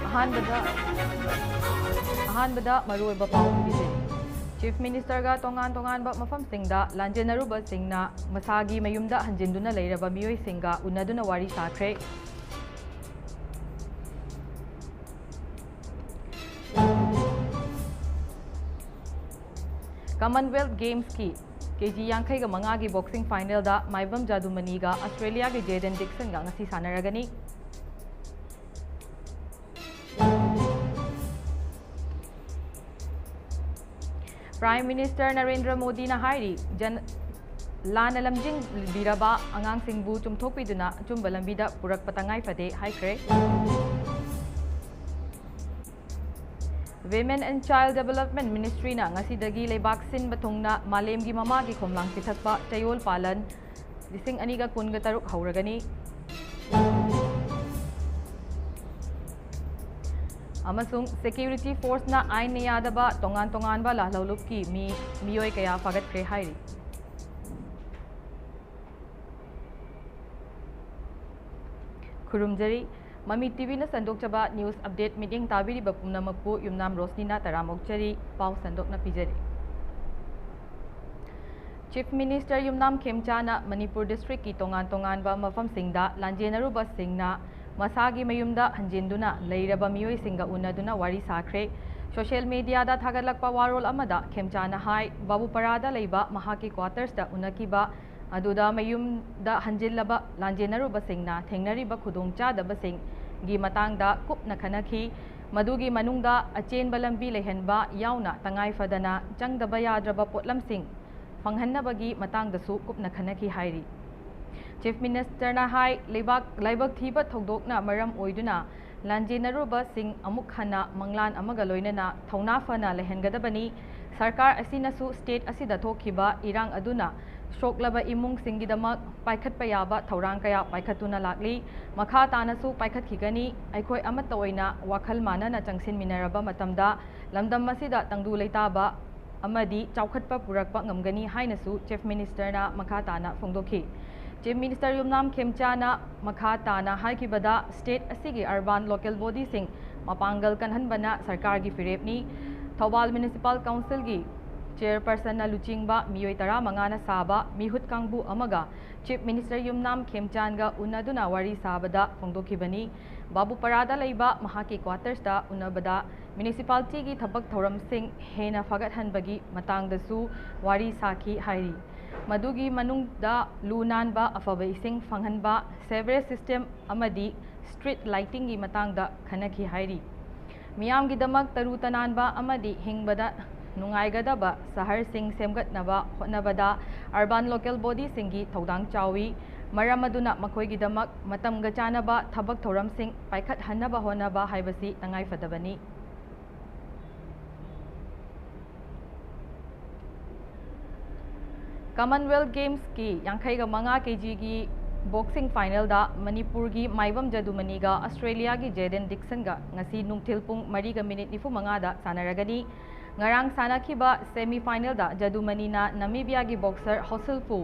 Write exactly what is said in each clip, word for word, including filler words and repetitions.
ꯑꯍꯥꯟꯕꯗ ꯑꯍꯥꯟꯕꯗ ꯃꯔꯨꯑꯣꯏꯕ ꯄꯥꯎ ꯄꯤꯖꯔꯤ꯫ ꯆꯤꯐ ꯃꯤꯅꯤꯁꯇꯔꯒ ꯇꯣꯉꯥꯟ ꯇꯣꯉꯥꯟꯕ ꯃꯐꯝꯁꯤꯡꯗ ꯂꯥꯟꯖꯦꯟꯅꯔꯨꯕꯁꯤꯡꯅ ꯃꯁꯥꯒꯤ ꯃꯌꯨꯝꯗ ꯍꯟꯖꯤꯟꯗꯨꯅ ꯂꯩꯔꯕ ꯃꯤꯑꯣꯏꯁꯤꯡꯒ ꯎꯅꯗꯨꯅ ꯋꯥꯔꯤ ꯁꯥꯈ꯭ꯔꯦ꯫ ꯀꯃꯟꯋꯦꯜꯊ ꯒꯦꯝꯁꯀꯤ ꯀꯦ ꯖꯤ ꯌꯥꯡꯈꯩꯒ ꯃꯉꯥꯒꯤ ꯕꯣꯛꯁꯤꯡ ꯐꯥꯏꯅꯦꯜꯗ ꯃꯥꯏꯕꯝ ꯖꯥꯗꯨꯃꯅꯤꯒ ꯑꯁꯇ꯭ꯔꯦꯂꯤꯌꯥꯒꯤ ꯖꯦꯗꯦꯟ ꯗꯤꯛꯁꯟꯒ ꯉꯁꯤ ꯁꯥꯟꯅꯔꯒꯅꯤ꯫ ꯄ꯭ꯔꯥꯏꯝ ꯃꯤꯅꯤꯁꯇꯔ ꯅꯔꯦꯟꯗ꯭ꯔ ꯃꯣꯗꯤꯅ ꯍꯥꯏꯔꯤ, ꯖꯟ-, ꯂꯥꯟꯅ ꯂꯝꯖꯤꯡꯕꯤꯔꯕ ꯑꯉꯥꯡꯁꯤꯡꯕꯨ ꯆꯨꯝꯊꯣꯛꯄꯤꯗꯨꯅ ꯑꯆꯨꯝꯕ ꯂꯝꯕꯤꯗ ꯄꯨꯔꯛꯄ ꯇꯉꯥꯏ ꯐꯗꯦ ꯍꯥꯏꯈ꯭ꯔꯦ꯫ Women and Child Development Ministryꯅ ꯉꯁꯤꯗꯒꯤ ꯂꯩꯕꯥꯛ ꯁꯤꯟꯕ ꯊꯨꯡꯅ ꯃꯥꯂꯦꯝꯒꯤ ꯃꯃꯥꯒꯤ ꯈꯣꯝꯂꯥꯡ ꯄꯤꯊꯛꯄ ꯆꯌꯣꯜ ꯄꯥꯂꯟ ꯂꯤꯁꯤꯡ ꯑꯅꯤꯒ ꯀꯨꯟꯒ ꯇꯔꯨꯛ ꯍꯧꯔꯒꯅꯤ꯫ ꯑꯃꯁꯨꯡ ꯁꯦꯀ꯭ꯌꯨꯔꯤꯇꯤ ꯐꯣꯔꯁꯅ ꯑꯥꯏꯟꯅ ꯌꯥꯗꯕ ꯇꯣꯉꯥꯟ ꯇꯣꯉꯥꯟꯕ ꯂꯥꯜꯍꯧꯂꯨꯞꯀꯤ ꯃꯤ, ꯃꯤꯑꯣꯏ ꯀꯌꯥ ꯐꯥꯒꯠꯈ꯭ꯔꯦ ꯍꯥꯏꯔꯤ꯫ ꯈꯨꯔꯨꯝꯖꯔꯤ꯫ ꯃꯃꯤ ꯇꯤꯚꯤꯅ ꯁꯟꯗꯣꯛꯆꯕ news update ꯃꯤꯠꯌꯦꯡ ꯇꯥꯕꯤꯔꯤꯕ ꯄꯨꯝꯅꯃꯛꯄꯨ ꯌꯨꯝꯅꯥꯝ ꯔꯣꯁꯅꯤꯅ ꯇꯔꯥꯝ ꯑꯣꯛꯆꯔꯤ꯫ ꯄꯥꯎ ꯁꯟꯗꯣꯛꯅ ꯄꯤꯖꯔꯤ꯫ ꯆꯤꯐ ꯃꯤꯅꯤꯁꯇꯔ ꯌꯨꯝꯅꯥꯝ ꯈꯦꯝꯆꯥꯅ ꯃꯅꯤꯄꯨꯔ ꯗꯤꯁꯇ꯭ꯔꯤꯛꯀꯤ ꯇꯣꯉꯥꯟ ꯇꯣꯉꯥꯟꯕ ꯃꯐꯝꯁꯤꯡꯗ ꯂꯥꯟꯖꯦꯟꯅꯔꯨꯕꯁꯤꯡꯅ ꯃꯁꯥꯒꯤ ꯃꯌꯨꯝꯗ ꯍꯟꯖꯤꯟꯗꯨꯅ ꯂꯩꯔꯕ ꯃꯤꯑꯣꯏꯁꯤꯡꯒ ꯎꯅꯗꯨꯅ ꯋꯥꯔꯤ ꯁꯥꯈ꯭ꯔꯦ꯫ ꯁꯣꯁꯤꯌꯦꯜ ꯃꯤꯗꯤꯌꯥꯗ ꯊꯥꯒꯠꯂꯛꯄ ꯋꯥꯔꯣꯜ ꯑꯃꯗ ꯈꯦꯝꯆꯥꯅ ꯍꯥꯏ, ꯕꯥꯕꯨꯄꯥꯔꯥꯗ ꯂꯩꯕ ꯃꯍꯥꯛꯀꯤ ꯀ꯭ꯋꯥꯇꯔꯁꯇ ꯎꯅꯈꯤꯕ ꯑꯗꯨꯗ ꯃꯌꯨꯝꯗ ꯍꯟꯖꯤꯜꯂꯕ ꯂꯥꯟꯖꯦꯟꯅꯔꯨꯕꯁꯤꯡꯅ ꯊꯦꯡꯅꯔꯤꯕ ꯈꯨꯗꯣꯡꯆꯥꯗꯕꯁꯤꯡꯒꯤ ꯃꯇꯥꯡꯗ ꯀꯨꯞꯅ ꯈꯟꯅꯈꯤ꯫ ꯃꯗꯨꯒꯤ ꯃꯅꯨꯡꯗ ꯑꯆꯦꯟꯕ ꯂꯝꯕꯤ ꯂꯩꯍꯟꯕ ꯌꯥꯎꯅ ꯇꯉꯥꯏ ꯐꯗꯅ ꯆꯪꯗꯕ ꯌꯥꯗ꯭ꯔꯕ ꯄꯣꯠꯂꯝꯁꯤꯡ ꯐꯪꯍꯟꯅꯕꯒꯤ ꯃꯇꯥꯡꯗꯁꯨ ꯀꯨꯞꯅ ꯈꯟꯅꯈꯤ ꯍꯥꯏꯔꯤ꯫ ꯆꯤꯐ ꯃꯤꯅꯤꯁꯇꯔꯅ ꯍꯥꯏ, ꯂꯩꯕꯥꯛ ꯂꯥꯏꯕꯛ ꯊꯤꯕ ꯊꯧꯗꯣꯛꯅ ꯃꯔꯝ ꯑꯣꯏꯗꯨꯅ ꯂꯥꯟꯖꯦꯟꯅꯔꯨꯕꯁꯤꯡ ꯑꯃꯨꯛ ꯍꯟꯅ ꯃꯪꯂꯥꯟ ꯑꯃꯒ ꯂꯣꯏꯅꯅ ꯊꯧꯅꯥ ꯐꯅ ꯂꯩꯍꯟꯒꯗꯕꯅꯤ꯫ ꯁꯔꯀꯥꯔ ꯑꯁꯤꯅꯁꯨ ꯁ꯭ꯇꯦꯠ ꯑꯁꯤꯗ ꯊꯣꯛꯈꯤꯕ ꯏꯔꯥꯡ ꯑꯗꯨꯅ ꯁꯣꯛꯂꯕ ꯏꯃꯨꯡꯁꯤꯡꯒꯤꯗꯃꯛ ꯄꯥꯏꯈꯠꯄ ꯌꯥꯕ ꯊꯧꯔꯥꯡ ꯀꯌꯥ ꯄꯥꯏꯈꯠꯇꯨꯅ ꯂꯥꯛꯂꯤ꯫ ꯃꯈꯥ ꯇꯥꯅꯁꯨ ꯄꯥꯏꯈꯠꯈꯤꯒꯅꯤ꯫ ꯑꯩꯈꯣꯏ ꯑꯃꯠꯇ ꯑꯣꯏꯅ ꯋꯥꯈꯜ ꯃꯥꯟꯅꯅ ꯆꯪꯁꯤꯟꯃꯤꯟꯅꯔꯕ ꯃꯇꯝꯗ ꯂꯝꯗꯝ ꯑꯁꯤꯗ ꯇꯪꯗꯨ ꯂꯩꯇꯥꯕ ꯑꯃꯗꯤ ꯆꯥꯎꯈꯠꯄ ꯄꯨꯔꯛꯄ ꯉꯝꯒꯅꯤ ꯍꯥꯏꯅꯁꯨ ꯆꯤꯐ ꯃꯤꯅꯤꯁꯇꯔꯅ ꯃꯈꯥ ꯇꯥꯅ ꯐꯣꯡꯗꯣꯛꯈꯤ꯫ Chief Minister ꯌꯨꯝꯅꯥꯝ ꯈꯦꯝꯆꯥꯅ ꯃꯈꯥ ꯇꯥꯅ ꯍꯥꯏꯈꯤꯕꯗ, state ꯑꯁꯤꯒꯤ urban local bodyꯁꯤꯡ ꯃꯄꯥꯡꯒꯜ ꯀꯟꯍꯟꯕꯅ ꯁꯔꯀꯥꯔꯒꯤ ꯐꯤꯔꯦꯞꯅꯤ꯫ ꯊꯧꯕꯥꯜ Municipal Councilꯒꯤ chairpersonꯅ ꯂꯨꯆꯤꯡꯕ ꯃꯤꯑꯣꯏ ꯇꯔꯥꯃꯉꯥꯅ ꯁꯥꯕ ꯃꯤꯍꯨꯠ ꯀꯥꯡꯕꯨ ꯑꯃꯒ Chief Minister ꯌꯨꯝꯅꯥꯝ ꯈꯦꯝꯆꯥꯟꯒ ꯎꯅꯗꯨꯅ ꯋꯥꯔꯤ ꯁꯥꯕꯗ ꯐꯣꯡꯗꯣꯛꯈꯤꯕꯅꯤ꯫ ꯕꯥꯕꯨꯄꯥꯔꯥꯗ ꯂꯩꯕ ꯃꯍꯥꯛꯀꯤ quartersꯇ ꯎꯅꯕꯗ municipalityꯒꯤ ꯊꯕꯛ ꯊꯧꯔꯝꯁꯤꯡ ꯍꯦꯟꯅ ꯐꯒꯠꯍꯟꯕꯒꯤ ꯃꯇꯥꯡꯗꯁꯨ ꯋꯥꯔꯤ ꯁꯥꯈꯤ ꯍꯥꯏꯔꯤ꯫ ꯃꯗꯨꯒꯤ ꯃꯅꯨꯡꯗ ꯂꯨ ꯅꯥꯟꯕ, ꯑꯐꯕ ꯏꯁꯤꯡ ꯐꯪꯍꯟꯕ, sewerage system ꯑꯃꯗꯤ street lightingꯒꯤ ꯃꯇꯥꯡꯗ ꯈꯟꯅꯈꯤ ꯍꯥꯏꯔꯤ꯫ ꯃꯤꯌꯥꯝꯒꯤꯗꯃꯛ ꯇꯔꯨ ꯇꯅꯥꯟꯕ ꯑꯃꯗꯤ ꯍꯤꯡꯕꯗ ꯅꯨꯡꯉꯥꯏꯒꯗꯕ ꯁꯍꯔꯁꯤꯡ ꯁꯦꯝꯒꯠꯅꯕ ꯍꯣꯠꯅꯕꯗ urban local bodyꯁꯤꯡꯒꯤ ꯊꯧꯗꯥꯡ ꯆꯥꯎꯏ꯫ ꯃꯔꯝ ꯑꯗꯨꯅ ꯃꯈꯣꯏꯒꯤꯗꯃꯛ ꯃꯇꯝꯒ ꯆꯥꯟꯅꯕ ꯊꯕꯛ ꯊꯧꯔꯝꯁꯤꯡ ꯄꯥꯏꯈꯠꯍꯟꯅꯕ ꯍꯣꯠꯅꯕ ꯍꯥꯏꯕꯁꯤ ꯇꯉꯥꯏꯐꯗꯕꯅꯤ꯫ Commonwealth Gamesꯀꯤ ꯌꯥꯡꯈꯩꯒ ꯃꯉꯥ ꯀꯦꯖꯤꯒꯤ boxing finalꯗ ꯃꯅꯤꯄꯨꯔꯒꯤ ꯃꯥꯏꯕꯝ ꯖꯗꯨꯃꯅꯤꯒ ꯑꯁꯇ꯭ꯔꯦꯂꯤꯌꯥꯒꯤ ꯖꯦꯗꯦꯟ ꯗꯤꯛꯁꯟꯒ ꯉꯁꯤ ꯅꯨꯡꯊꯤꯜ ꯄꯨꯡ ꯃꯔꯤꯒ ꯃꯤꯅꯤꯠ ꯅꯤꯐꯨ ꯃꯉꯥꯗ ꯁꯥꯟꯅꯔꯒꯅꯤ꯫ ꯉꯔꯥꯡ ꯁꯥꯟꯅꯈꯤꯕ semi finalꯗ ꯖꯗꯨꯃꯅꯤꯅ ꯅꯃꯤꯕꯤꯌꯥꯒꯤ boxer ꯍꯣꯁꯤꯜꯐꯨ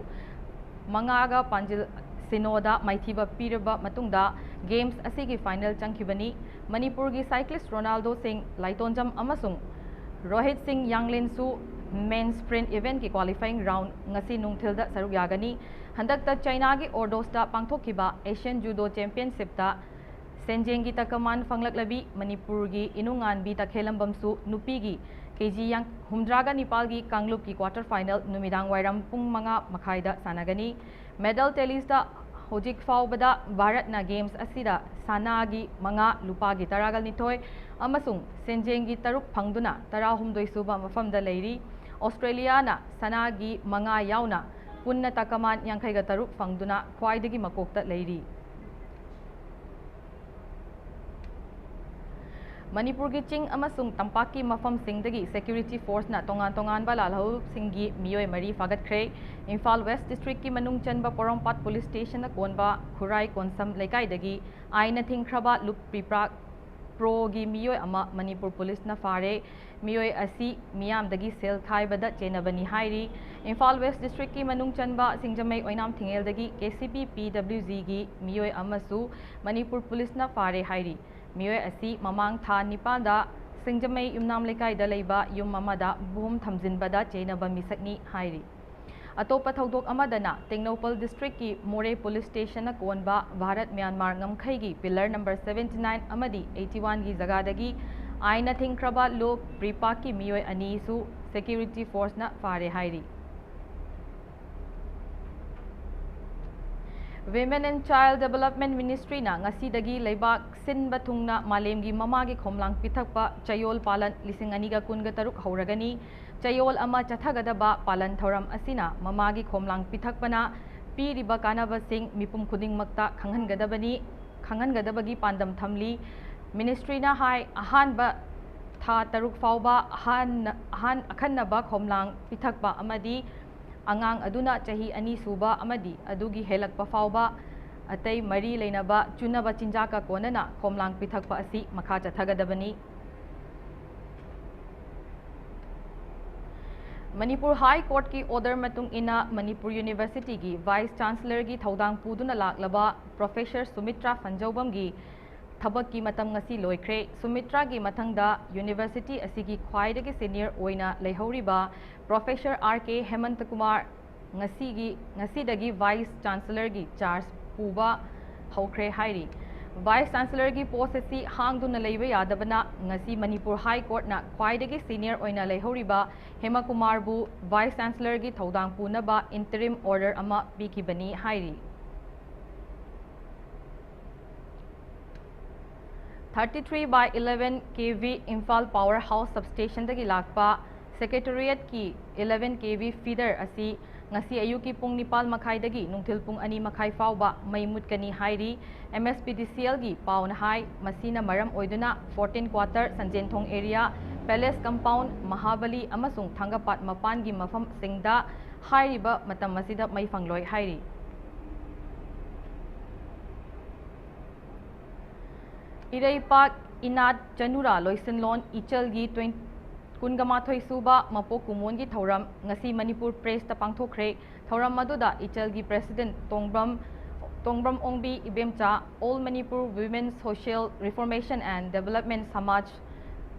ꯃꯉꯥꯒ ꯄꯥꯟꯖꯤꯜ ꯁꯤꯅꯣꯗ ꯃꯥꯏꯊꯤꯕ ꯄꯤꯔꯕ ꯃꯇꯨꯡꯗ games ꯑꯁꯤꯒꯤ final ꯆꯪꯈꯤꯕꯅꯤ꯫ ꯃꯅꯤꯄꯨꯔꯒꯤ cyclist ꯔꯣꯅꯥꯜꯗꯣ ꯁꯤꯡ ꯂꯥꯏꯇꯣꯟꯖꯝ ꯑꯃꯁꯨꯡ ꯔꯣꯍꯤꯠ ꯁꯤꯡ ꯌꯥꯡꯂꯦꯟꯁꯨ men's sprint eventꯀꯤ qualifying round ꯉꯁꯤ ꯅꯨꯡꯊꯤꯜꯗ ꯁꯔꯨꯛ ꯌꯥꯒꯅꯤ꯫ ꯍꯟꯗꯛꯇ ꯆꯩꯅꯥꯒꯤ ꯑꯣꯔꯗꯣꯁꯇ ꯄꯥꯡꯊꯣꯛꯈꯤꯕ Asian Judo Championshipꯇ ꯁꯦꯟꯖꯦꯡꯒꯤ ꯇꯀꯃꯥꯟ ꯐꯪꯂꯛꯂꯕꯤ ꯃꯅꯤꯄꯨꯔꯒꯤ ꯏꯅꯨꯉꯥꯟꯕꯤ ꯇꯈꯦꯜꯂꯝꯕꯝꯁꯨ ꯅꯨꯄꯤꯒꯤ ꯀꯦꯖꯤ ꯌꯥꯡ-, ꯍꯨꯝꯗ꯭ꯔꯥꯒ ꯅꯤꯄꯥꯜꯒꯤ ꯀꯥꯡꯂꯨꯞꯀꯤ quarter final ꯅꯨꯃꯤꯗꯥꯡ ꯋꯥꯏꯔꯝ ꯄꯨꯡ ꯃꯉꯥ ꯃꯈꯥꯏꯗ ꯁꯥꯟꯅꯒꯅꯤ꯫ Medal talliesꯇ ꯍꯧꯖꯤꯛ ꯐꯥꯎꯕꯗ ꯚꯥꯔꯠꯅ games ꯑꯁꯤꯗ ꯁꯅꯥꯒꯤ ꯃꯉꯥ, ꯂꯨꯄꯥꯒꯤ ꯇꯔꯥꯒ ꯅꯤꯊꯣꯏ ꯑꯃꯁꯨꯡ ꯁꯦꯟꯖꯦꯡꯒꯤ ꯇꯔꯨꯛ ꯐꯪꯗꯨꯅ ꯇꯔꯥꯍꯨꯝꯗꯣꯏ ꯁꯨꯕ ꯃꯐꯝꯗ ꯂꯩꯔꯤ꯫ ꯑꯣꯁꯇ꯭ꯔꯦꯂꯤꯌꯥꯅ ꯁꯅꯥꯒꯤ ꯃꯉꯥ ꯌꯥꯎꯅ ꯄꯨꯟꯅ ꯇꯀꯃꯥꯟ ꯌꯥꯡꯈꯩꯒ ꯇꯔꯨꯛ ꯐꯪꯗꯨꯅ ꯈ꯭ꯋꯥꯏꯗꯒꯤ ꯃꯀꯣꯛꯇ ꯂꯩꯔꯤ꯫ ꯃꯅꯤꯄꯨꯔꯒꯤ ꯆꯤꯡ ꯑꯃꯁꯨꯡ ꯇꯝꯄꯥꯛꯀꯤ ꯃꯐꯝꯁꯤꯡꯗꯒꯤ security forceꯅ ꯇꯣꯉꯥꯟ ꯇꯣꯉꯥꯟꯕ ꯂꯥꯜꯍꯧꯁꯤꯡꯒꯤ ꯃꯤꯑꯣꯏ ꯃꯔꯤ ꯐꯥꯒꯠꯈ꯭ꯔꯦ꯫ ꯏꯝꯐꯥꯜ West Districtꯀꯤ ꯃꯅꯨꯡ ꯆꯟꯕ ꯄꯣꯔꯣꯝꯄꯥꯠ police stationꯅ ꯀꯣꯟꯕ ꯈꯨꯔꯥꯏ ꯀꯣꯟꯁꯝ ꯂꯩꯀꯥꯏꯗꯒꯤ ꯑꯥꯏꯟꯅ ꯊꯤꯡꯈ꯭ꯔꯕ ꯂꯨꯞ ꯄꯤꯄ꯭ꯔꯥꯛ ꯀ꯭ꯔꯣꯒꯤ ꯃꯤꯑꯣꯏ ꯑꯃ ꯃꯅꯤꯄꯨꯔ ꯄꯨꯂꯤꯁꯅ ꯐꯥꯔꯦ꯫ ꯃꯤꯑꯣꯏ ꯑꯁꯤ ꯃꯤꯌꯥꯝꯗꯒꯤ ꯁꯦꯜ ꯈꯥꯏꯕꯗ ꯆꯦꯟꯅꯕꯅꯤ ꯍꯥꯏꯔꯤ꯫ ꯏꯝꯐꯥꯜ ꯋꯦꯁ ꯗꯤꯁꯇ꯭ꯔꯤꯛꯀꯤ ꯃꯅꯨꯡ ꯆꯟꯕ ꯁꯤꯡꯖꯃꯩ ꯑꯣꯏꯅꯥꯝ ꯊꯤꯡꯉꯦꯜꯗꯒꯤ K C B P W ꯖꯤꯒꯤ ꯃꯤꯑꯣꯏ ꯑꯃꯁꯨ ꯃꯅꯤꯄꯨꯔ ꯄꯨꯂꯤꯁꯅ ꯐꯥꯔꯦ ꯍꯥꯏꯔꯤ꯫ ꯃꯤꯑꯣꯏ ꯑꯁꯤ ꯃꯃꯥꯡ ꯊꯥ ꯅꯤꯄꯥꯟꯗ ꯁꯤꯡꯖꯃꯩ ꯌꯨꯝꯅꯥꯝ ꯂꯩꯀꯥꯏꯗ ꯂꯩꯕ ꯌꯨꯝ ꯑꯃꯗ ꯕꯣꯝ ꯊꯝꯖꯤꯟꯕꯗ ꯆꯦꯟꯅꯕ ꯃꯤꯁꯛꯅꯤ ꯍꯥꯏꯔꯤ꯫ ꯑꯇꯣꯞꯄ ꯊꯧꯗꯣꯛ ꯑꯃꯗꯅ ꯇꯦꯡꯅꯧꯄꯜ ꯗꯤꯁꯇ꯭ꯔꯤꯛꯀꯤ ꯃꯣꯔꯦ ꯄꯨꯂꯤꯁ ꯁ꯭ꯇꯦꯁꯟꯅ ꯀꯣꯟꯕ ꯚꯥꯔꯠ ꯃ꯭ꯌꯥꯟꯃꯥꯔ ꯉꯝꯈꯩꯒꯤ ꯄꯤꯂꯔ ꯅꯝꯕꯔ ꯁꯚꯦꯟꯇꯤ ꯅꯥꯏꯟ ꯑꯃꯗꯤ ꯑꯩꯠꯇꯤ ꯋꯥꯟꯒꯤ ꯖꯒꯥꯗꯒꯤ ꯑꯥꯏꯟꯅ ꯊꯤꯡꯈ꯭ꯔꯕ ꯂꯣ ꯄ꯭ꯔꯤꯄꯥꯛꯀꯤ ꯃꯤꯑꯣꯏ ꯑꯅꯤꯁꯨ ꯁꯦꯀ꯭ꯌꯨꯔꯤꯇꯤ ꯐꯣꯔꯁꯅ ꯐꯥꯔꯦ ꯍꯥꯏꯔꯤ꯫ Women and Child Development Ministryꯅ ꯉꯁꯤꯗꯒꯤ ꯂꯩꯕꯥꯛ ꯁꯤꯟꯕ ꯊꯨꯡꯅ ꯃꯥꯂꯦꯝꯒꯤ ꯃꯃꯥꯒꯤ ꯈꯣꯝꯂꯥꯡ ꯄꯤꯊꯛꯄ ꯆꯌꯣꯜ ꯄꯥꯂꯟ ꯂꯤꯁꯤꯡ ꯑꯅꯤꯒ ꯀꯨꯟꯒ ꯇꯔꯨꯛ ꯍꯧꯔꯒꯅꯤ꯫ ꯆꯌꯣꯜ ꯑꯃ ꯆꯠꯊꯒꯗꯕ ꯄꯥꯂꯟ ꯊꯧꯔꯝ ꯑꯁꯤꯅ ꯃꯃꯥꯒꯤ ꯈꯣꯝꯂꯥꯡ ꯄꯤꯊꯛꯄꯅ ꯄꯤꯔꯤꯕ ꯀꯥꯟꯅꯕꯁꯤꯡ ꯃꯤꯄꯨꯝ ꯈꯨꯗꯤꯡꯃꯛꯇ ꯈꯪꯍꯟꯒꯗꯕꯅꯤ, ꯈꯪꯍꯟꯒꯗꯕꯒꯤ ꯄꯥꯟꯗꯝ ꯊꯝꯂꯤ꯫ ꯃꯤꯅꯤꯁꯇ꯭ꯔꯤꯅ ꯍꯥꯏ, ꯑꯍꯥꯟꯕ ꯊꯥ ꯇꯔꯨꯛ ꯐꯥꯎꯕ ꯑꯍꯥꯟ-, ꯑꯍꯥꯟ-, ꯑꯈꯟꯅꯕ ꯈꯣꯝꯂꯥꯡ ꯄꯤꯊꯛꯄ ꯑꯃꯗꯤ ꯑꯉꯥꯡ ꯑꯗꯨꯅ ꯆꯍꯤ ꯑꯅꯤ ꯁꯨꯕ ꯑꯃꯗꯤ ꯑꯗꯨꯒꯤ ꯍꯦꯜꯂꯛꯄ ꯐꯥꯎꯕ ꯑꯇꯩ ꯃꯔꯤ ꯂꯩꯅꯕ ꯆꯨꯅꯕ ꯆꯤꯟꯖꯥꯛꯀ ꯀꯣꯟꯅꯅ ꯈꯣꯝꯂꯥꯡ ꯄꯤꯊꯛꯄ ꯑꯁꯤ ꯃꯈꯥ ꯆꯠꯊꯒꯗꯕꯅꯤ꯫ ꯃꯅꯤꯄꯨꯔ ꯍꯥꯏ ꯀꯣꯔꯠꯀꯤ ꯑꯣꯔꯗꯔ ꯃꯇꯨꯡ ꯏꯟꯅ ꯃꯅꯤꯄꯨꯔ ꯌꯨꯅꯤꯚꯔꯁꯤꯇꯤꯒꯤ ꯚꯥꯏꯁ ꯆꯥꯟꯁꯂꯔꯒꯤ ꯊꯧꯗꯥꯡ ꯄꯨꯗꯨꯅ ꯂꯥꯛꯂꯕ ꯄ꯭ꯔꯣꯐꯦꯁꯔ ꯁꯨꯃꯤꯇ꯭ꯔꯥ ꯐꯟꯖꯧꯕꯝꯒꯤ ꯊꯕꯛꯀꯤ ꯃꯇꯝ ꯉꯁꯤ ꯂꯣꯏꯈ꯭ꯔꯦ꯫ ꯁꯨꯃꯤꯇ꯭ꯔꯥꯒꯤ ꯃꯊꯪꯗ ꯌꯨꯅꯤꯚꯔꯁꯤꯇꯤ ꯑꯁꯤꯒꯤ ꯈ꯭ꯋꯥꯏꯗꯒꯤ ꯁꯦꯅꯤꯌꯔ ꯑꯣꯏꯅ ꯂꯩꯍꯧꯔꯤꯕ ꯄ꯭ꯔꯣꯐꯦꯁꯔ ꯑꯥꯔ ꯀꯦ ꯍꯦꯃꯟꯇ ꯀꯨꯃꯥꯔ ꯉꯁꯤꯒꯤ, ꯉꯁꯤꯗꯒꯤ ꯚꯥꯏꯁ ꯆꯥꯟꯁꯂꯔꯒꯤ ꯆꯥꯔꯖ ꯄꯨꯕ ꯍꯧꯈ꯭ꯔꯦ ꯍꯥꯏꯔꯤ꯫ ꯚꯥꯏꯁ ꯆꯥꯟꯁꯂꯔꯒꯤ ꯄꯣꯁ ꯑꯁꯤ ꯍꯥꯡꯗꯨꯅ ꯂꯩꯕ ꯌꯥꯗꯕꯅ ꯉꯁꯤ ꯃꯅꯤꯄꯨꯔ ꯍꯥꯏ ꯀꯣꯔꯠꯅ ꯈ꯭ꯋꯥꯏꯗꯒꯤ ꯁꯦꯅꯤꯌꯔ ꯑꯣꯏꯅ ꯂꯩꯍꯧꯔꯤꯕ ꯍꯦꯃꯀꯨꯃꯥꯔꯕꯨ ꯚꯥꯏꯁ ꯆꯥꯟꯁꯂꯔꯒꯤ ꯊꯧꯗꯥꯡ ꯄꯨꯅꯕ ꯏꯟꯇꯔꯤꯝ ꯑꯣꯔꯗꯔ ꯑꯃ ꯄꯤꯈꯤꯕꯅꯤ ꯍꯥꯏꯔꯤ꯫ Thirty three by eleven K V Imphal power house ꯁꯕꯁ꯭ꯇꯦꯁꯟꯗꯒꯤ ꯂꯥꯛꯄ ꯁꯦꯀ꯭ꯔꯦꯇꯔꯤꯌꯦꯠꯀꯤ eleven K V ꯐꯤꯗꯔ ꯑꯁꯤ ꯉꯁꯤ ꯑꯌꯨꯛꯀꯤ ꯄꯨꯡ ꯅꯤꯄꯥꯜ ꯃꯈꯥꯏꯗꯒꯤ ꯅꯨꯡꯊꯤꯜ ꯄꯨꯡ ꯑꯅꯤ ꯃꯈꯥꯏ ꯐꯥꯎꯕ ꯃꯩ ꯃꯨꯠꯀꯅꯤ ꯍꯥꯏꯔꯤ꯫ M S P D C Lꯒꯤ ꯄꯥꯎꯅ ꯍꯥꯏ, ꯃꯁꯤꯅ ꯃꯔꯝ ꯑꯣꯏꯗꯨꯅ fourteen quarter, ꯁꯟꯖꯦꯟꯊꯣꯡ area, palace compound, ꯃꯍꯥꯕꯂꯤ ꯑꯃꯁꯨꯡ ꯊꯥꯡꯒꯄꯥꯠ ꯃꯄꯥꯟꯒꯤ ꯃꯐꯝꯁꯤꯡꯗ ꯍꯥꯏꯔꯤꯕ ꯃꯇꯝ ꯑꯁꯤꯗ ꯃꯩ ꯐꯪꯂꯣꯏ ꯍꯥꯏꯔꯤ꯫ ꯏꯔꯩꯄꯥꯛ ꯏꯅꯥꯠ ꯆꯅꯨꯔꯥ ꯂꯣꯏꯁꯤꯟꯂꯣꯟ ꯏꯆꯜꯒꯤ ꯀꯨꯟꯒ ꯃꯥꯊꯣꯏ ꯁꯨꯕ ꯃꯄꯣꯛ ꯀꯨꯝꯑꯣꯟꯒꯤ ꯊꯧꯔꯝ ꯉꯁꯤ ꯃꯅꯤꯄꯨꯔ ꯄ꯭ꯔꯦꯁꯇ ꯄꯥꯡꯊꯣꯛꯈ꯭ꯔꯦ꯫ ꯊꯧꯔꯝ ꯑꯗꯨꯗ ꯏꯆꯜꯒꯤ president Tongbram, Tongbram Ongbi ꯏꯕꯦꯝꯆꯥ, All Manipur Women Social Reformation and Development ꯁꯃꯥꯖ,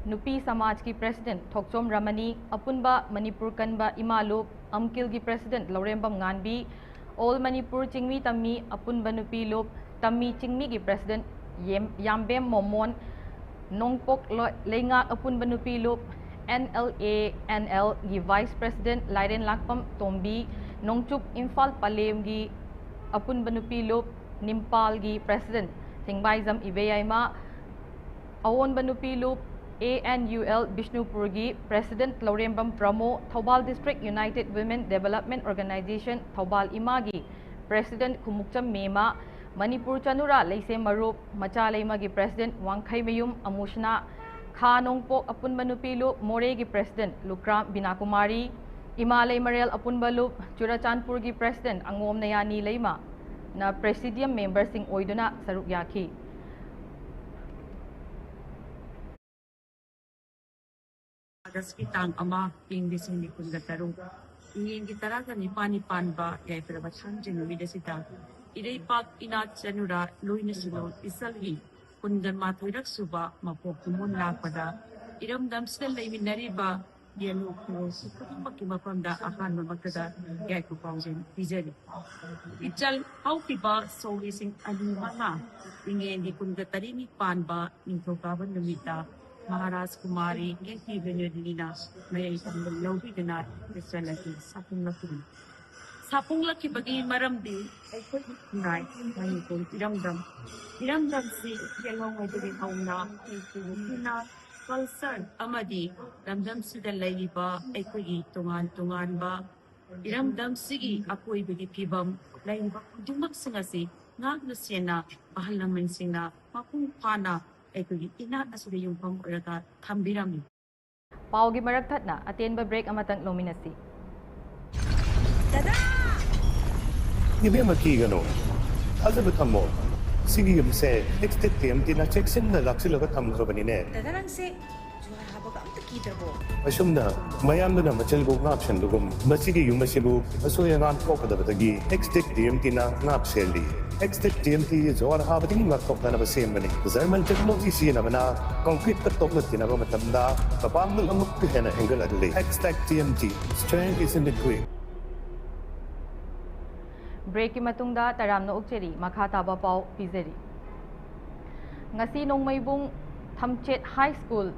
ꯅꯨꯄꯤ ꯁꯃꯥꯖꯀꯤ ꯄ꯭ꯔꯦꯁꯤꯗꯦꯟꯠ ꯊꯣꯛꯆꯣꯝ ꯔꯃꯅꯤ, ꯑꯄꯨꯟꯕ ꯃꯅꯤꯄꯨꯔ ꯀꯟꯕ ꯏꯃꯥ ꯂꯨꯞ, ꯑꯝꯀꯤꯜꯒꯤ ꯄ꯭ꯔꯦꯁꯤꯗꯦꯟꯠ ꯂꯧꯔꯦꯝꯕꯝ ꯉꯥꯟꯕꯤ, All Manipur ꯆꯤꯡꯃꯤ ꯇꯝꯃꯤ ꯑꯄꯨꯟꯕ ꯅꯨꯄꯤ ꯂꯨꯞ, ꯇꯝꯃꯤ ꯆꯤꯡꯃꯤꯒꯤ ꯄ꯭ꯔꯦꯁꯤꯗꯦꯟꯠ ꯌꯦꯝ-, ꯌꯥꯝꯕꯦꯝ ꯃꯣꯃꯣꯟ, ꯅꯣꯡꯄꯣꯛ ꯂꯣ-, ꯂꯩꯉꯥꯛ ꯑꯄꯨꯟꯕ ꯅꯨꯄꯤ ꯂꯨꯞ, N L A N L ꯒꯤ ꯚꯥꯏꯁ ꯄ꯭ꯔꯦꯁꯤꯗꯦꯟꯠ ꯂꯥꯏꯔꯦꯟ ꯂꯥꯛꯄꯝ ꯇꯣꯝꯕꯤ, ꯅꯣꯡꯆꯨꯞ ꯏꯝꯐꯥꯜ ꯄꯂꯦꯝꯒꯤ ꯑꯄꯨꯟꯕ ꯅꯨꯄꯤ ꯂꯨꯞ, ꯅꯤꯝꯄꯥꯜꯒꯤ ꯄ꯭ꯔꯦꯁꯤꯗꯦꯟꯠ ꯊꯤꯡꯕꯥꯏꯖꯝ ꯏꯕꯦꯌꯥꯏꯃ, ꯑꯑꯣꯟꯕ ꯅꯨꯄꯤ ꯂꯨꯞ, A N U L ꯕꯤꯁꯅꯨꯄꯨꯔꯒꯤ president Laurembam Pramo, Thoubal District United Women Development Organization Thoubal ꯏꯃꯥꯒꯤ ꯄ꯭ꯔꯦꯁꯤꯗꯦꯟꯠ ꯈꯨꯃꯨꯛꯆꯝ ꯃꯦꯃ, ꯃꯅꯤꯄꯨꯔ ꯆꯅꯨꯔꯥ ꯂꯩꯁꯦꯝ ꯃꯔꯨꯞ, ꯃꯆꯥ ꯂꯩꯃꯒꯤ ꯄ꯭ꯔꯦꯁꯤꯗꯦꯟꯠ ꯋꯥꯡꯈꯩꯃꯌꯨꯝ ꯑꯃꯨꯁꯅꯥ, ꯈꯥ ꯅꯣꯡꯄꯣꯛ ꯑꯄꯨꯟꯕ ꯅꯨꯄꯤ ꯂꯨꯞ, ꯃꯣꯔꯦꯒꯤ ꯄ꯭ꯔꯦꯁꯤꯗꯦꯟꯠ ꯂꯨꯀ꯭ꯔꯥꯝ ꯕꯤꯅꯥꯀꯨꯃꯥꯔꯤ, ꯏꯃꯥ ꯂꯩꯃꯔꯦꯜ ꯑꯄꯨꯟꯕ ꯂꯨꯞ, ꯆꯨꯔꯆꯥꯟꯄꯨꯔꯒꯤ ꯄ꯭ꯔꯦꯁꯤꯗꯦꯟꯠ ꯑꯉꯣꯝ ꯅꯌꯥꯅꯤ ꯂꯩꯃꯅ ꯄ꯭ꯔꯦꯁꯤꯗꯤꯌꯝ ꯃꯦꯝꯕꯔꯁꯤꯡ ꯑꯣꯏꯗꯨꯅ ꯁꯔꯨꯛ ꯌꯥꯈꯤ꯫ ꯑꯥꯒꯁꯀꯤ ꯇꯥꯡ ꯑꯃ, ꯏꯪ ꯂꯤꯁꯤꯡ ꯑꯅꯤ ꯀꯨꯟꯒ ꯇꯔꯨꯛ, ꯏꯉꯦꯟꯒꯤ ꯇꯔꯥꯒ ꯅꯤꯄꯥꯟꯅꯤ ꯄꯥꯟꯕ ꯌꯥꯏꯐꯔꯕ ꯊꯥꯡꯖ ꯅꯨꯃꯤꯠ ꯑꯁꯤꯗ ꯏꯔꯩꯄꯥꯛ ꯏꯅꯥꯠ ꯆꯅꯨꯔꯥ ꯂꯣꯏꯅ ꯁꯤꯂꯣꯟ ꯏꯆꯜꯒꯤ ꯀꯨꯟꯒ ꯃꯥꯊꯣꯏꯔꯛ ꯁꯨꯕ ꯃꯄꯣꯛ ꯀꯨꯝꯑꯣꯟ ꯂꯥꯛꯄꯗ ꯏꯔꯝꯗꯝꯁꯤꯗ ꯂꯩꯃꯤꯟꯅꯔꯤꯕ ꯌꯦꯜꯍꯧ ꯈꯨꯂꯣꯜꯁꯨ ꯈꯨꯗꯤꯡꯃꯛꯀꯤ ꯃꯐꯝꯗ ꯑꯍꯥꯟꯕꯃꯛꯇꯗ ꯌꯥꯏꯐ ꯄꯥꯎꯖꯦꯜ ꯄꯤꯖꯔꯤ꯫ ꯏꯆꯜ ꯍꯧꯈꯤꯕ ꯁꯣꯛ ꯂꯤꯁꯤꯡ ꯑꯅꯤ ꯃꯉꯥ, ꯏꯉꯦꯟꯒꯤ ꯀꯨꯟꯒ ꯇꯔꯦꯠꯅꯤ ꯄꯥꯟꯕ ꯅꯤꯡꯊꯧꯀꯥꯕ ꯅꯨꯃꯤꯠꯇ ꯃꯍꯥꯔꯥꯖ ꯀꯨꯃꯥꯔꯤ ꯀꯦ ꯀꯦ ꯕꯦꯅꯔꯖꯤꯅ ꯃꯌꯥꯏ ꯊꯪꯕ ꯂꯧꯕꯤꯗꯨꯅ ꯏꯆꯜ ꯑꯁꯤ ꯁꯥꯐꯣꯡꯂꯛꯈꯤꯕꯅꯤ꯫ ꯁꯥꯐꯣꯡꯂꯛꯈꯤꯕꯒꯤ ꯃꯔꯝꯗꯤ ꯑꯩꯈꯣꯏꯒꯤ ꯈꯨꯟꯅꯥꯏ ꯃꯅꯤꯄꯨꯔ ꯏꯔꯝꯗꯝ, ꯏꯔꯝꯗꯝꯁꯤ ꯌꯦꯜꯍꯧꯉꯩꯗꯒꯤ ꯍꯧꯅ ꯑꯩꯈꯣꯏꯒꯤ ꯏꯅꯥꯠ, ꯀꯜꯆꯔ ꯑꯃꯗꯤ ꯂꯝꯗꯝꯁꯤꯗ ꯂꯩꯔꯤꯕ ꯑꯩꯈꯣꯏꯒꯤ ꯇꯣꯉꯥꯟ ꯇꯣꯉꯥꯟꯕ ꯏꯔꯝꯗꯝꯁꯤꯒꯤ ꯑꯀꯣꯏꯕꯒꯤ ꯐꯤꯕꯝ ꯂꯩꯔꯤꯕ ꯈꯨꯗꯤꯡꯃꯛꯁꯤꯡ ꯑꯁꯤ ꯉꯥꯛꯅ ꯁꯦꯟꯅ ꯑꯍꯜ ꯂꯃꯟꯁꯤꯡꯅ ꯃꯄꯨꯡ ꯐꯥꯅ ꯑꯩꯈꯣꯏꯒꯤ ꯏꯅꯥꯠ ꯑꯁꯤꯗ ꯌꯨꯝꯐꯝ ꯑꯣꯏꯔꯒ ꯊꯝꯕꯤꯔꯝꯃꯤ꯫ ꯄꯥꯎꯒꯤ ꯃꯔꯛ ꯊꯠꯅ ꯑꯇꯦꯟꯕ ꯕ꯭ꯔꯦꯛ ꯑꯃꯇꯪ ꯂꯧꯃꯤꯟꯅꯁꯤ꯫ ꯏꯕꯦꯝꯃ, ꯀꯤꯒꯅꯨ, ꯊꯥꯖꯕ ꯊꯝꯃꯣ꯫ ꯁꯤꯒꯤ ꯌꯨꯝꯁꯦ ꯑꯦꯛꯁꯇꯦꯛ ꯇꯤ ꯑꯦꯝ ꯇꯤꯅ ꯆꯦꯛꯁꯤꯟꯅ ꯂꯥꯛꯁꯤꯜꯂꯒ ꯊꯝꯈ꯭ꯔꯕꯅꯤꯅꯦ꯫ ꯗꯥꯗꯥ, ꯅꯪꯁꯦ ꯖꯨꯍꯥꯔ ꯍꯥꯕꯒ ꯑꯝꯇ ꯀꯤꯗ꯭ꯔꯕꯣ? ꯑꯁꯨꯝꯅ ꯃꯌꯥꯝꯗꯨꯅ ꯃꯆꯜꯕꯨ ꯉꯥꯛꯁꯦꯟꯕꯒꯨꯝ ꯃꯁꯤꯒꯤ ꯌꯨꯝ ꯑꯁꯤꯕꯨ ꯑꯁꯣꯏ ꯑꯉꯥꯝ ꯊꯣꯛꯀꯗꯕꯗꯒꯤ ꯑꯦꯛꯁꯇꯦꯛ ꯇꯤ ꯑꯦꯝ ꯇꯤꯅ ꯉꯥꯛ ꯁꯦꯜꯂꯤ꯫ ꯑꯦꯛꯁꯇꯦꯛ ꯇꯤ ꯑꯦꯝ ꯇꯤ ꯖꯨꯍꯥꯔ ꯍꯥꯕꯗꯒꯤ ꯉꯥꯛꯊꯣꯛꯅꯅꯕ ꯁꯦꯝꯕꯅꯤ꯫ ꯖꯔꯃꯟ ꯇꯦꯛꯅꯣꯂꯣꯖꯤ ꯁꯤꯖꯤꯟꯅꯕꯅ ꯀꯪꯀ꯭ꯔꯤꯠꯀ ꯇꯣꯛꯂꯛꯇꯅꯕ ꯃꯇꯝꯗ ꯃꯄꯥꯡꯒꯜ ꯑꯃꯨꯛꯀ ꯍꯦꯟꯅ ꯍꯦꯟꯒꯠꯍꯜꯂꯤ꯫ ꯑꯦꯛꯁꯇꯦꯛ T M T, strength is in the grit. ꯕ꯭ꯔꯦꯛꯀꯤ ꯃꯇꯨꯡꯗ ꯇꯔꯥꯝꯅ ꯑꯣꯛꯆꯔꯤ꯫ ꯃꯈꯥ ꯇꯥꯕ ꯄꯥꯎ ꯄꯤꯖꯔꯤ꯫ ꯉꯁꯤ ꯅꯣꯡꯃꯩꯕꯨꯡ ꯊꯝꯆꯦꯠ high school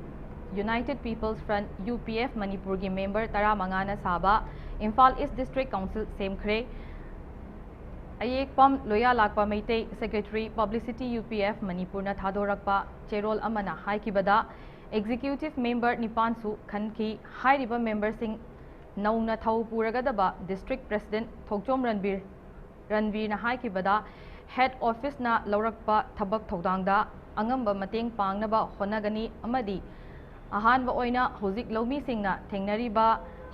United People's Front, U P F, ꯃꯅꯤꯄꯨꯔꯒꯤ ꯃꯦꯝꯕꯔ ꯇꯔꯥꯃꯉꯥꯅ ꯁꯥꯕ ꯏꯝꯐꯥꯜ ꯏꯁ ꯗꯤꯁꯇ꯭ꯔꯤꯛ ꯀꯥꯎꯟꯁꯤꯜ ꯁꯦꯝꯈ꯭ꯔꯦ꯫ ꯑꯌꯦꯛꯄꯝ ꯂꯣꯌꯥꯂꯥꯛꯄ Meitei, secretary, publicity, U P F, ꯃꯅꯤꯄꯨꯔꯅ ꯊꯥꯗꯣꯔꯛꯄ ꯆꯦꯔꯣꯜ ꯑꯃꯅ ꯍꯥꯏꯈꯤꯕꯗ, ꯑꯦꯛꯖꯤꯀ꯭ꯌꯨꯇꯤꯚ ꯃꯦꯝꯕꯔ ꯅꯤꯄꯥꯟꯁꯨ ꯈꯟꯈꯤ꯫ ꯍꯥꯏꯔꯤꯕ ꯃꯦꯝꯕꯔꯁꯤꯡ ꯅꯧꯅ ꯊꯧ ꯄꯨꯔꯒꯗꯕ ꯗꯤꯁꯇ꯭ꯔꯤꯛ ꯄ꯭ꯔꯦꯁꯤꯗꯦꯟꯠ ꯊꯣꯛꯆꯣꯝ ꯔꯟꯕꯤꯔ, ꯔꯟꯕꯤꯔꯅ ꯍꯥꯏꯈꯤꯕꯗ, ꯍꯦꯗ ꯑꯣꯐꯤꯁꯅ ꯂꯧꯔꯛꯄ ꯊꯕꯛ ꯊꯧꯗꯥꯡꯗ ꯑꯉꯝꯕ ꯃꯇꯦꯡ ꯄꯥꯡꯅꯕ ꯍꯣꯠꯅꯒꯅꯤ ꯑꯃꯗꯤ ꯑꯍꯥꯟꯕ ꯑꯣꯏꯅ ꯍꯧꯖꯤꯛ ꯂꯧꯃꯤꯁꯤꯡꯅ ꯊꯦꯡꯅꯔꯤꯕ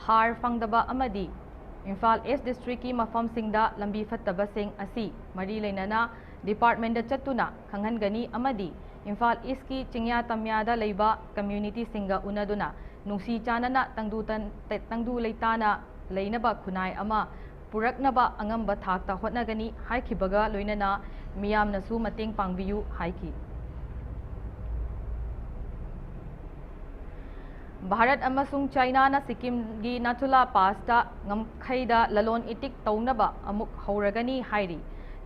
ꯍꯥꯔ ꯐꯪꯗꯕ ꯑꯃꯗꯤ ꯏꯝꯐꯥꯜ ꯏꯁ ꯗꯤꯁꯇ꯭ꯔꯤꯛꯀꯤ ꯃꯐꯝꯁꯤꯡꯗ ꯂꯝꯕꯤ ꯐꯠꯇꯕꯁꯤꯡ ꯑꯁꯤ ꯃꯔꯤ ꯂꯩꯅꯅ ꯗꯤꯄꯥꯔꯠꯃꯦꯟꯗ ꯆꯠꯇꯨꯅ ꯈꯪꯍꯟꯒꯅꯤ ꯑꯃꯗꯤ ꯏꯝꯐꯥꯜ ꯏꯁꯀꯤ ꯆꯤꯡꯌꯥ ꯇꯝꯌꯥꯗ ꯂꯩꯕ ꯀꯝꯃ꯭ꯌꯨꯅꯤꯇꯤꯁꯤꯡꯒ ꯎꯅꯗꯨꯅ ꯅꯨꯡꯁꯤ ꯆꯥꯟꯅꯅ ꯇꯪꯗꯨ ꯇꯟ-, ꯇꯪꯗꯨ ꯂꯩꯇꯥꯅ ꯂꯩꯅꯕ ꯈꯨꯟꯅꯥꯏ ꯑꯃ ꯄꯨꯔꯛꯅꯕ ꯑꯉꯝꯕ ꯊꯥꯛꯇ ꯍꯣꯠꯅꯒꯅꯤ ꯍꯥꯏꯈꯤꯕꯒ ꯂꯣꯏꯅꯅ ꯃꯤꯌꯥꯝꯅꯁꯨ ꯃꯇꯦꯡ ꯄꯥꯡꯕꯤꯌꯨ ꯍꯥꯏꯈꯤ꯫ ꯚꯥꯔꯠ ꯑꯃꯁꯨꯡ ꯆꯥꯏꯅꯥꯅ ꯁꯤꯛꯀꯤꯝꯒꯤ ꯅꯥꯊꯨꯂꯥ ꯄꯥꯁꯇ ꯉꯝꯈꯩꯗ ꯂꯂꯣꯟ ꯏꯇꯤꯛ ꯇꯧꯅꯕ ꯑꯃꯨꯛ ꯍꯧꯔꯒꯅꯤ ꯍꯥꯏꯔꯤ꯫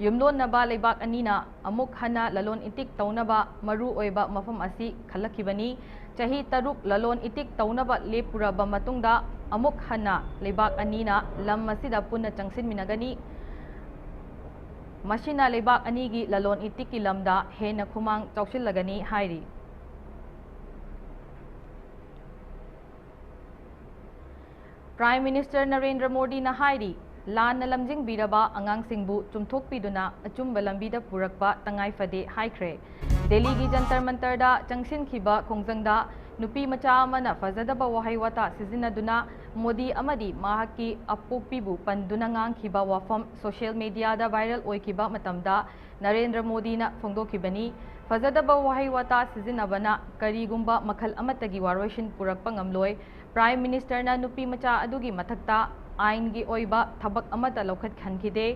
ꯌꯨꯝꯂꯣꯟꯅꯕ ꯂꯩꯕꯥꯛ ꯑꯅꯤꯅ ꯑꯃꯨꯛ ꯍꯟꯅ ꯂꯂꯣꯟ ꯏꯇꯤꯛ ꯇꯧꯅꯕ ꯃꯔꯨ ꯑꯣꯏꯕ ꯃꯐꯝ ꯑꯁꯤ ꯈꯜꯂꯛꯈꯤꯕꯅꯤ꯫ ꯆꯍꯤ ꯇꯔꯨꯛ ꯂꯂꯣꯟ ꯏꯇꯤꯛ ꯇꯧꯅꯕ ꯂꯦꯞꯄꯨꯔꯕ ꯃꯇꯨꯡꯗ ꯑꯃꯨꯛ ꯍꯟꯅ ꯂꯩꯕꯥꯛ ꯑꯅꯤꯅ ꯂꯝ ꯑꯁꯤꯗ ꯄꯨꯟꯅ ꯆꯪꯁꯤꯟꯃꯤꯟꯅꯒꯅꯤ꯫ ꯃꯁꯤꯅ ꯂꯩꯕꯥꯛ ꯑꯅꯤꯒꯤ ꯂꯂꯣꯟ ꯏꯇꯤꯛꯀꯤ ꯂꯝꯗ ꯍꯦꯟꯅ ꯈꯨꯃꯥꯡ ꯆꯥꯎꯁꯤꯜꯂꯒꯅꯤ ꯍꯥꯏꯔꯤ꯫ ꯄ꯭ꯔꯥꯏꯝ ꯃꯤꯅꯤꯁꯇꯔ ꯅꯔꯦꯟꯗ꯭ꯔ ꯃꯣꯗꯤꯅ ꯍꯥꯏꯔꯤ, ꯂꯥꯟꯅ ꯂꯝꯖꯤꯡꯕꯤꯔꯕ ꯑꯉꯥꯡꯁꯤꯡꯕꯨ ꯆꯨꯝꯊꯣꯛꯄꯤꯗꯨꯅ ꯑꯆꯨꯝꯕ ꯂꯝꯕꯤꯗ ꯄꯨꯔꯛꯄ ꯇꯉꯥꯏ ꯐꯗꯦ ꯍꯥꯏꯈ꯭ꯔꯦ꯫ ꯗꯦꯜꯂꯤꯒꯤ ꯖꯟꯇꯔ ꯃꯟꯇꯔꯗ ꯆꯪꯁꯤꯟꯈꯤꯕ ꯈꯣꯡꯖꯪꯗ ꯅꯨꯄꯤ ꯃꯆꯥ ꯑꯃꯅ ꯐꯖꯗꯕ ꯋꯥꯍꯩ ꯋꯥꯇꯥ ꯁꯤꯖꯤꯟꯅꯗꯨꯅ ꯃꯣꯗꯤ ꯑꯃꯗꯤ ꯃꯍꯥꯛꯀꯤ ꯑꯄꯣꯛꯄꯤꯕꯨ ꯄꯟꯗꯨꯅ ꯉꯥꯡꯈꯤꯕ ꯋꯥꯐꯝ ꯁꯣꯁꯤꯌꯦꯜ ꯃꯤꯗꯤꯌꯥꯗ ꯚꯥꯏꯔꯦꯜ ꯑꯣꯏꯈꯤꯕ ꯃꯇꯝꯗ ꯅꯔꯦꯟꯗ꯭ꯔ ꯃꯣꯗꯤꯅ ꯐꯣꯡꯗꯣꯛꯈꯤꯕꯅꯤ꯫ ꯐꯖꯗꯕ ꯋꯥꯍꯩ ꯋꯥꯇꯥ ꯁꯤꯖꯤꯟꯅꯕꯅ ꯀꯔꯤꯒꯨꯝꯕ ꯃꯈꯜ ꯑꯃꯠꯇꯒꯤ ꯋꯥꯔꯣꯏꯁꯤꯟ ꯄꯨꯔꯛꯄ ꯉꯝꯂꯣꯏ꯫ ꯄ꯭ꯔꯥꯏꯝ ꯃꯤꯅꯤꯁꯇꯔꯅ ꯅꯨꯄꯤ ꯃꯆꯥ ꯑꯗꯨꯒꯤ ꯃꯊꯛꯇ ꯑꯥꯏꯟꯒꯤ ꯑꯣꯏꯕ ꯊꯕꯛ ꯑꯃꯠꯇ ꯂꯧꯈꯠꯍꯟꯈꯤꯗꯦ꯫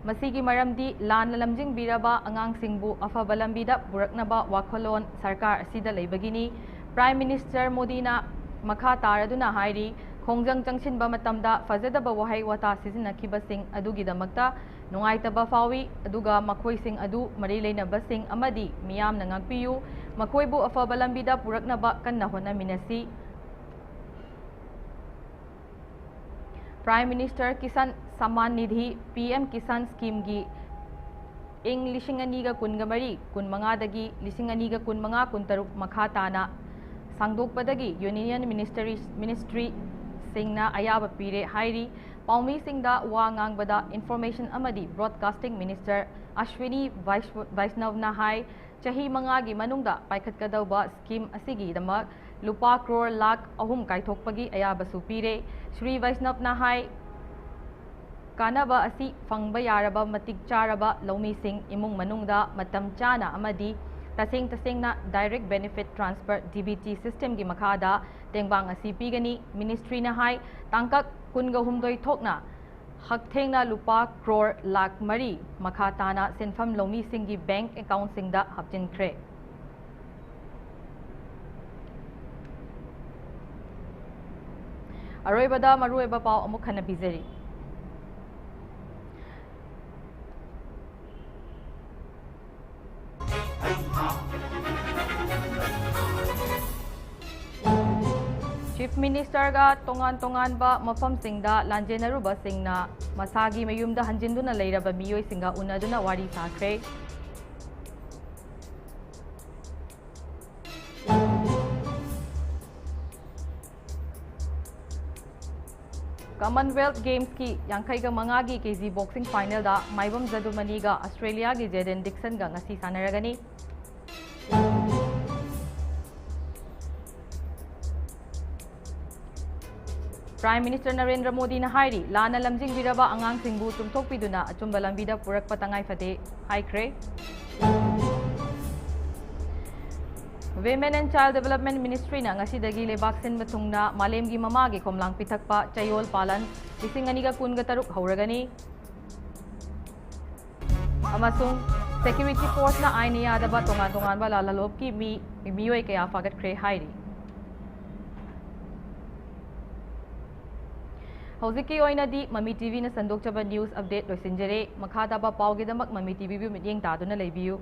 ꯃꯁꯤꯒꯤ ꯃꯔꯝꯗꯤ ꯂꯥꯟꯅ ꯂꯝꯖꯤꯡꯕꯤꯔꯕ ꯑꯉꯥꯡꯁꯤꯡꯕꯨ ꯑꯐꯕ ꯂꯝꯕꯤꯗ ꯄꯨꯔꯛꯅꯕ ꯋꯥꯈꯜꯂꯣꯟ ꯁꯔꯀꯥꯔ ꯑꯁꯤꯗ ꯂꯩꯕꯒꯤꯅꯤ꯫ ꯄ꯭ꯔꯥꯏꯝ ꯃꯤꯅꯤꯁꯇꯔ ꯃꯣꯗꯤꯅ ꯃꯈꯥ ꯇꯥꯔꯗꯨꯅ ꯍꯥꯏꯔꯤ, ꯈꯣꯡꯖꯪ ꯆꯪꯁꯤꯟꯕ ꯃꯇꯝꯗ ꯐꯖꯗꯕ ꯋꯥꯍꯩ ꯋꯥꯇꯥ ꯁꯤꯖꯤꯟꯅꯈꯤꯕꯁꯤꯡ ꯑꯗꯨꯒꯤꯗꯃꯛꯇ ꯅꯨꯡꯉꯥꯏꯇꯕ ꯐꯥꯎꯏ, ꯑꯗꯨꯒ ꯃꯈꯣꯏꯁꯤꯡ ꯑꯗꯨ ꯃꯔꯤ ꯂꯩꯅꯕꯁꯤꯡ ꯑꯃꯗꯤ ꯃꯤꯌꯥꯝꯅ ꯉꯥꯛꯄꯤꯌꯨ꯫ ꯃꯈꯣꯏꯕꯨ ꯑꯐꯕ ꯂꯝꯕꯤꯗ ꯄꯨꯔꯛꯅꯕ ꯀꯟꯅ ꯍꯣꯠꯅꯃꯤꯟꯅꯁꯤ꯫ Prime minister Kisan Samman Nidhi, P M Kisan ꯁ꯭ꯀꯤꯝꯒꯤ ꯏꯪ ꯂꯤꯁꯤꯡ ꯑꯅꯤꯒ ꯀꯨꯟꯒ ꯃꯔꯤ ꯀꯨꯟꯃꯉꯥꯗꯒꯤ ꯂꯤꯁꯤꯡ ꯑꯅꯤꯒ ꯀꯨꯟꯃꯉꯥ ꯀꯨꯟꯇꯔꯨꯛ ꯃꯈꯥ ꯇꯥꯅ ꯁꯥꯡꯗꯣꯛꯄꯗꯒꯤ ꯌꯨꯅꯤꯌꯟ ꯃꯤꯅꯤꯁꯇꯔꯤ, ꯃꯤꯅꯤꯁꯇ꯭ꯔꯤꯁꯤꯡꯅ ꯑꯌꯥꯕ ꯄꯤꯔꯦ ꯍꯥꯏꯔꯤ꯫ ꯄꯥꯎꯃꯤꯁꯤꯡꯗ ꯋꯥ ꯉꯥꯡꯕꯗ ꯏꯟꯐꯣꯔꯃꯦꯁꯟ ꯑꯃꯗꯤ ꯕ꯭ꯔꯣꯗꯀꯥꯁꯇꯤꯡ ꯃꯤꯅꯤꯁꯇꯔ ꯑꯁ꯭ꯋꯤꯅꯤ ꯚꯥꯏꯁ-, ꯚꯥꯏꯁꯅꯕꯅ ꯍꯥꯏ, ꯆꯍꯤ ꯃꯉꯥꯒꯤ ꯃꯅꯨꯡꯗ ꯄꯥꯏꯈꯠꯀꯗꯧꯕ ꯁ꯭ꯀꯤꯝ ꯑꯁꯤꯒꯤꯗꯃꯛ ꯂꯨꯄꯥ ꯀ꯭ꯔꯣꯔ ꯂꯥꯈ ꯑꯍꯨꯝ ꯀꯥꯏꯊꯣꯛꯄꯒꯤ ꯑꯌꯥꯕꯁꯨ ꯄꯤꯔꯦ꯫ ꯁ꯭ꯔꯤ ꯚꯥꯏꯁꯅꯕꯅ ꯍꯥꯏ, ꯀꯥꯟꯅꯕ ꯑꯁꯤ ꯐꯪꯕ ꯌꯥꯔꯕ ꯃꯇꯤꯛ ꯆꯥꯔꯕ ꯂꯧꯃꯤꯁꯤꯡ, ꯏꯃꯨꯡ ꯃꯅꯨꯡꯗ ꯃꯇꯝ ꯆꯥꯅ ꯑꯃꯗꯤ ꯇꯁꯦꯡ ꯇꯁꯦꯡꯅ direct benefit transfer, D B T, ꯁꯤꯁꯇꯦꯝꯒꯤ ꯃꯈꯥꯗ ꯇꯦꯡꯕꯥꯡ ꯑꯁꯤ ꯄꯤꯒꯅꯤ꯫ ꯃꯤꯅꯤꯁꯇ꯭ꯔꯤꯅ ꯍꯥꯏ, ꯇꯥꯡꯀꯛ ꯀꯨꯟꯒ ꯍꯨꯝꯗꯣꯏ ꯊꯣꯛꯅ ꯍꯛꯊꯦꯡꯅ ꯂꯨꯄꯥ ꯀ꯭ꯔꯣꯔ ꯂꯥꯈ ꯃꯔꯤ ꯃꯈꯥ ꯇꯥꯅ ꯁꯦꯟꯐꯝ ꯂꯧꯃꯤꯁꯤꯡꯒꯤ ꯕꯦꯡꯛ ꯑꯦꯀꯥꯎꯟꯁꯤꯡꯗ ꯍꯥꯞꯆꯤꯟꯈ꯭ꯔꯦ꯫ ꯑꯔꯣꯏꯕꯗ ꯃꯔꯨꯑꯣꯏꯕ ꯄꯥꯎ ꯑꯃꯨꯛ ꯍꯟꯅ ꯄꯤꯖꯔꯤ꯫ ꯆꯤꯐ ꯃꯤꯅꯤꯁꯇꯔꯒ ꯇꯣꯉꯥꯟ ꯇꯣꯉꯥꯟꯕ ꯃꯐꯝꯁꯤꯡꯗ ꯂꯥꯟꯖꯦꯟꯅꯔꯨꯕꯁꯤꯡꯅ ꯃꯁꯥꯒꯤ ꯃꯌꯨꯝꯗ ꯍꯟꯖꯤꯟꯗꯨꯅ ꯂꯩꯔꯕ ꯃꯤꯑꯣꯏꯁꯤꯡꯒ ꯎꯅꯗꯨꯅ ꯋꯥꯔꯤ ꯁꯥꯈ꯭ꯔꯦ꯫ ꯀꯃꯟꯋꯦꯜꯊ ꯒꯦꯝꯁꯀꯤ ꯌꯥꯡꯈꯩꯒ ꯃꯉꯥꯒꯤ ꯀꯦ ꯖꯤ ꯕꯣꯛꯁꯤꯡ ꯐꯥꯏꯅꯦꯜꯗ ꯃꯥꯏꯕꯝ ꯖꯗꯨꯃꯅꯤꯒ ꯑꯁꯇ꯭ꯔꯦꯂꯤꯌꯥꯒꯤ ꯖꯦꯗꯦꯟ ꯗꯤꯛꯁꯟꯒ ꯉꯁꯤ ꯁꯥꯟꯅꯔꯒꯅꯤ꯫ Prime Minister ꯅꯔꯦꯟꯗ꯭ꯔ ꯃꯣꯗꯤꯅ ꯍꯥꯏꯔꯤ, ꯂꯥꯟꯅ ꯂꯝꯖꯤꯡꯕꯤꯔꯕ ꯑꯉꯥꯡꯁꯤꯡꯕꯨ ꯆꯨꯝꯊꯣꯛꯄꯤꯗꯨꯅ ꯑꯆꯨꯝꯕ ꯂꯝꯕꯤꯗ ꯄꯨꯔꯛꯄ ꯇꯉꯥꯏ ꯐꯗꯦ ꯍꯥꯏꯈ꯭ꯔꯦ꯫ Women and Child Development Ministryꯅ ꯉꯁꯤꯗꯒꯤ ꯂꯩꯕꯥꯛ ꯁꯤꯟꯕ ꯊꯨꯡꯅ ꯃꯥꯂꯦꯝꯒꯤ ꯃꯃꯥꯒꯤ ꯈꯣꯝꯂꯥꯡ ꯄꯤꯊꯛꯄ ꯆꯌꯣꯜ ꯄꯥꯂꯟ ꯂꯤꯁꯤꯡ ꯑꯅꯤꯒ ꯀꯨꯟꯒ ꯇꯔꯨꯛ ꯍꯧꯔꯒꯅꯤ꯫ ꯑꯃꯁꯨꯡ Security Forceꯅ ꯑꯥꯏꯟꯅ ꯌꯥꯗꯕ ꯇꯣꯉꯥꯟ ꯇꯣꯉꯥꯟꯕ ꯂꯥꯜꯍꯧꯂꯨꯞꯀꯤ ꯃꯤ, ꯃꯤꯑꯣꯏ ꯀꯌꯥ ꯐꯥꯒꯠꯈ꯭ꯔꯦ ꯍꯥꯏꯔꯤ꯫ ꯍꯧꯖꯤꯛꯀꯤ ꯑꯣꯏꯅꯗꯤ ꯃꯃꯤ ꯇꯤꯚꯤꯅ ꯁꯟꯗꯣꯛꯆꯕ news update ꯂꯣꯏꯁꯤꯟꯖꯔꯦ꯫ ꯃꯈꯥ ꯇꯥꯕ ꯄꯥꯎꯒꯤꯗꯃꯛ ꯃꯃꯤ ꯇꯤꯚꯤꯕꯨ ꯃꯤꯠꯌꯦꯡ ꯇꯥꯗꯨꯅ ꯂꯩꯕꯤꯌꯨ꯫